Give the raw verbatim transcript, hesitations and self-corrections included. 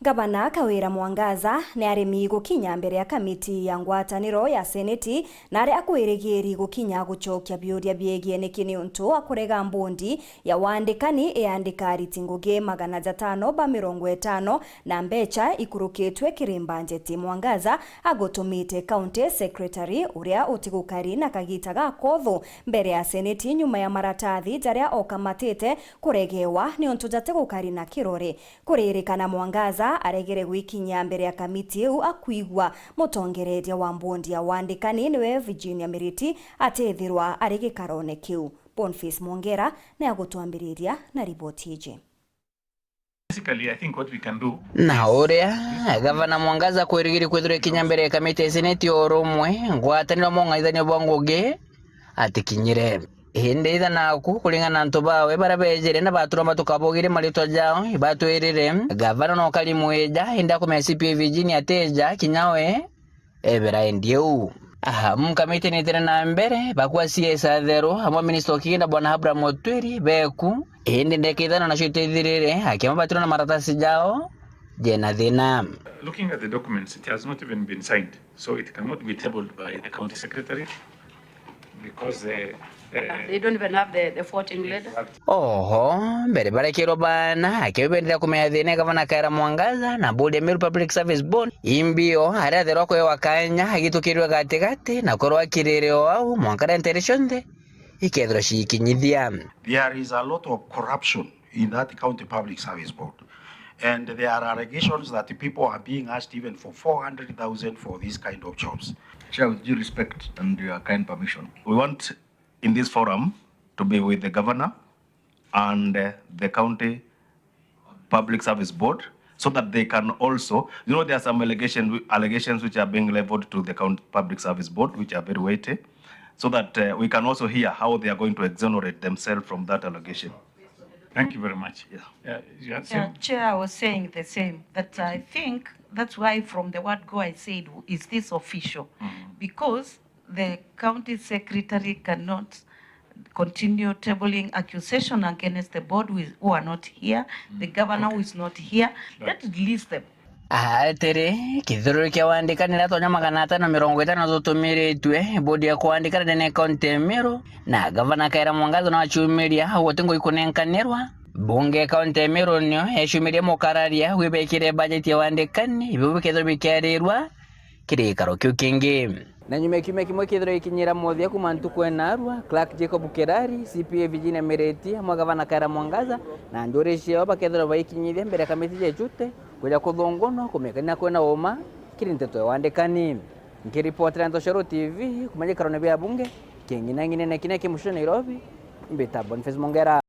Gavana Kawira Mwangaza ni aremi gukinya mbere ya kamiti ya ngwataniro ya Seneti, na ari akwirigiri gukinya gucokia biuria biegie niki niuntu akurega mbondi ya wandikani iandika ariti ngugi magana jatano ba mirongo itano na mbecha ikurukitwe kiri mbanjeti. Mwangaza agutumite County Secretary uria utigukari na kagita gakotho mbere ya Seneti nyuma ya maratathi jaria okamatite kuregewa niuntu jatigukari na kirore. Kuririkana, Mwangaza aregere gwikinyia mbere ya kamiti iu akwigua mutongereria wa mbondi ya wandikani niwe Virginia Miriti atethirwa ari gikarone kiu. Boniface Mwongera ni agutwambiriria na riboti iji. Basically, I think what we can do Na is uria Gavana Mwangaza kwirigiri kwithirwa ikinya mbere ya kamiti ya Seneti o rumwe ngwataniro mong'aithanio bwa ngugi atikinyire. Indi itha naku, kuringana na antu bawe baria beejire na baturomba tukabogire maritwa jao, ibatwirire, gavana no kari mwija, indi akumenya C P A Virginia atija, kinya we ebera endi iu. Aha, mkamiti nitire na mbere, bakwa C S atheru, amwe minista o kigina Bwana Abraham Otwiri, beku, indi ndeka ithano nacio itithirire, akiama baturwa na maratasi jao jena thina. Looking at the documents, it has not even been signed, so it cannot be tabled by the county secretary. Because, eh, eh, they don't even have the, the voting leader. Oho, mbere barekirwo baana, akio benderea kumenya thina ya Gavana Kawira Mwangaza na bodi ya Meru Public Service Board, imbio aria atherwa kwewa kanya agitukirwe gatigati na korwa akirire o au mwanka renteri cionthe ikethirwa ciikinyithia. There is a lot of corruption in that County Public Service Board. And there are allegations that people are being asked even for four hundred thousand for these kind of jobs. Chair, with due respect and your kind permission, we want in this forum to be with the governor and, uh, the County Public Service Board so that they can also, you know, there are some allegation, allegations which are being leveled to the County Public Service Board, which are very weighty, so that, uh, we can also hear how they are going to exonerate themselves from that allegation. Thank you very much. Yeah. Yeah, you are Yeah, saying Chair, I was saying the same, that I think that's why from the word go I said, "Is this official?" Because the county secretary cannot continue tabling accusation against the board with, who are not here, the governor who is not here. Let's release them. Atiri, kithururi kia wandikani ria tonya magana atano mirongo itano tutumiritue bodi ya kwandikana ndene ya kaunti ya Meru, na gavana Kawira Mwangaza no aciumiria au guti ngugi kunenkanirwa. Bunge ya kaunti ya Meru nio yaciumiria mukararia gwibekire bajeti ya wandikani, biu bikethirwa bikiarirwa kiri gikaro kiu kingi. Na nyuma ya kiumia kimwe kithirwa gikinyira muthia kuma ntuku ya naarua, Clerk Jacob Kirari, C P A Virginia Miriti, amwe gavana Kawira Mwangaza, na njuri ciao bakethirwa baikinyithia mbere ya kamiti ya Echute, kuja kuthungunwa kumenya kana kwina uma kiri nteto ya wandikani. Nkiripotera Ntoshoro T V, kuma gikarone bia bunge, king'inang'inene kiria ki mucii Nairobi, mbita Boniface Mongera.